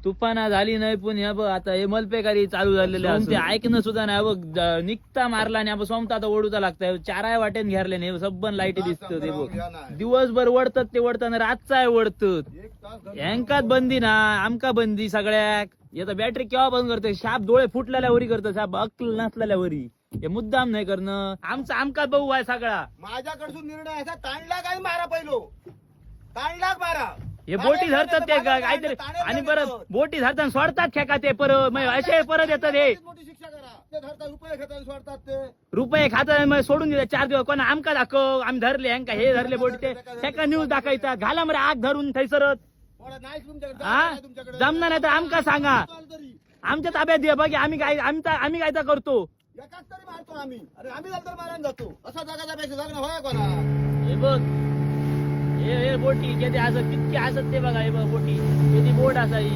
तुफाना झाली नाही, पण ह्या बघ आता हे मलपेकारी चालू झालेले असून ते ऐकणं सुद्धा नाही. बघ निघता मारला आणि आपण सोमता आता ओढूचा लागताय. चाराय वाटेन घेरले नाही, सबन लाईट दिसत ते बघ. दिवसभर वडतात ते वडताना रातचा आहे वडतात. यांकाच बंदी ना, आमका बंदी सगळ्याक. आता बॅटरी केव्हा बंद करते? शाप डोळे फुटलेल्या वरी करत, शाप अक्कल नसलेल्या वरी. हे मुद्दाम नाही करणं, आमचा आमका भाऊ आहे सगळा. माझ्याकडसून निर्णय असा, ताणला काय मारा पहिलो, ताणलाक मारा. हे बोटी धरतात ते काहीतरी आणि परत बोटी धरताना सोडतात खेका ते परत, मग असे परत येतात हे. मोठी शिक्षा करा. ते धरतात रुपये घेतात सोडतात ते. रुपये खातात मग सोडून दिले 4 दिवस. कोण आमका दाखव, आम्ही धरले यांका, हे धरले बोटी ते खेका न्यूज दाखवायचा. घाला मरे आग धरून थैसरत. कोणा नाही तुमच्याकडे, हा नाही तुमच्याकडे. जमणार नाही तर आमका सांगा, चालू तरी. आमच्या ताब्यात दे बघ. आम्ही काय आमचा आम्ही काय तर करतो. एकाच तरी मारतो आम्ही. अरे आम्ही झालं तर मारायला जातो. असा जगाच्या पेक्षा जगणं होय कोणा. हे बघ हे हे बोटी किती असत, कितकी असत ते बघा. हे बघ बोटी किती बोट असा ही.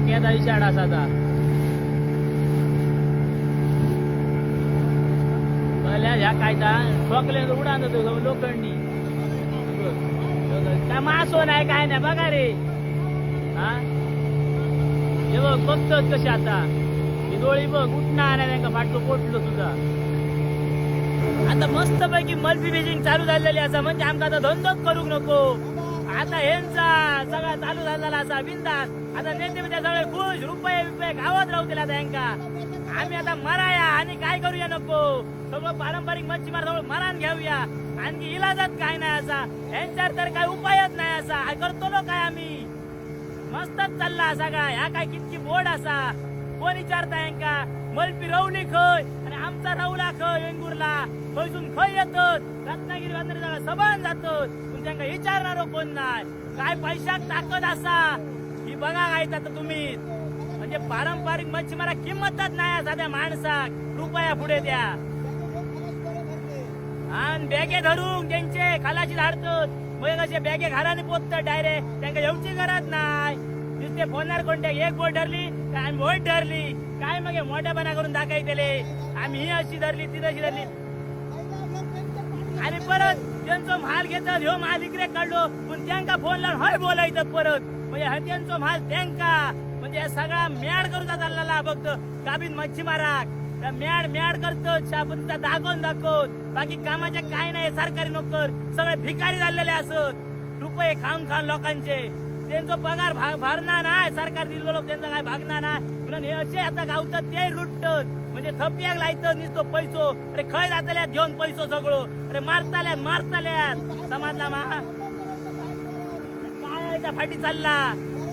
केदा इशाड असा आता. पहिल्या ह्या कायदा ठोकले उडान जातो लोखंडी. बघ, बघ, काय मासो नाही काय नाही बघा रे. हा हे बघ बघतोच कशी आता ही डोळी बघ, उठणार नाही त्यांका फाटलो पोटलो सुद्धा. आता मस्त पैकी मल्टी फिशिंग चालू झालेली असा, म्हणजे आमका आता धंदोच करूक नको. आता ह्यांचा सगळा चालू झालेला असा बिंदास. आता नेते बिते सगळे खुश, रुपये बिपये गावात राहतील आता ह्यांका. आम्ही आता मराया आणि काय करूया नको. सगळं पारंपरिक मच्छीमार सगळं मरान घेऊया, आणखी इलाजात काय नाही असा. ह्यांच्यावर तर काय उपायच नाही असा, करतो लो काय आम्ही. मस्तच चालला सगळा. ह्या काय कितकी बोर्ड असा, कोण विचारता यांका? मलपी रवली खय आणि आमचा रवला खय वेंगुर्ला, खंयसून खय येतात रत्नागिरी वांद्रे सगळं सबन जातात, पण त्यांका विचारणार कोण नाही. काय पैशात ताकद असा ही बघा काय आता तुम्ही. म्हणजे पारंपरिक मच्छीमारा किंमतच नाही असा त्या माणसाक, रुपया पुढे द्या. आणि बॅगे धरून त्यांचे खालाशी धाडतात, मग कसे बॅगे घराने पोचतात डायरेक्ट, त्यांना येऊची गरज नाही. नुसते फोनवर कोणत्या एक बोट धरली काय बोट धरली काय, मग हे मोठ्यापणा करून दाखवतले आम्ही ही अशी धरली ती तशी धरली. आणि परत त्यांचो माल घेतात, ह्यो माल इकडे काढलो, पण त्यांका फोन लावून हय बोलायचं परत. म्हणजे हा त्यांचो माल त्यांका, म्हणजे हा सगळा म्याड करून चाललेला फक्त गाबीन मच्छीमाराक. त्या म्याड म्याड करतो आपण दाखवून दाखवत, बाकी कामाच्या काय नाही. सरकारी नोकर सगळे भिकारी झालेले असत, रुपये खाऊन खाऊन लोकांचे. त्यांचा पगार भरणार नाही, सरकार दिलेलो लोक त्यांचा काय भागणार नाही. म्हणून हे असे आता गावतात ते लुटतात, म्हणजे थपियाक लायतं नुसतो पैसो. अरे खय जातल्यात घेऊन पैसो सगळं, अरे मारताल्यात मारताल्यात समाजला मा काय त्या फाटी चालला.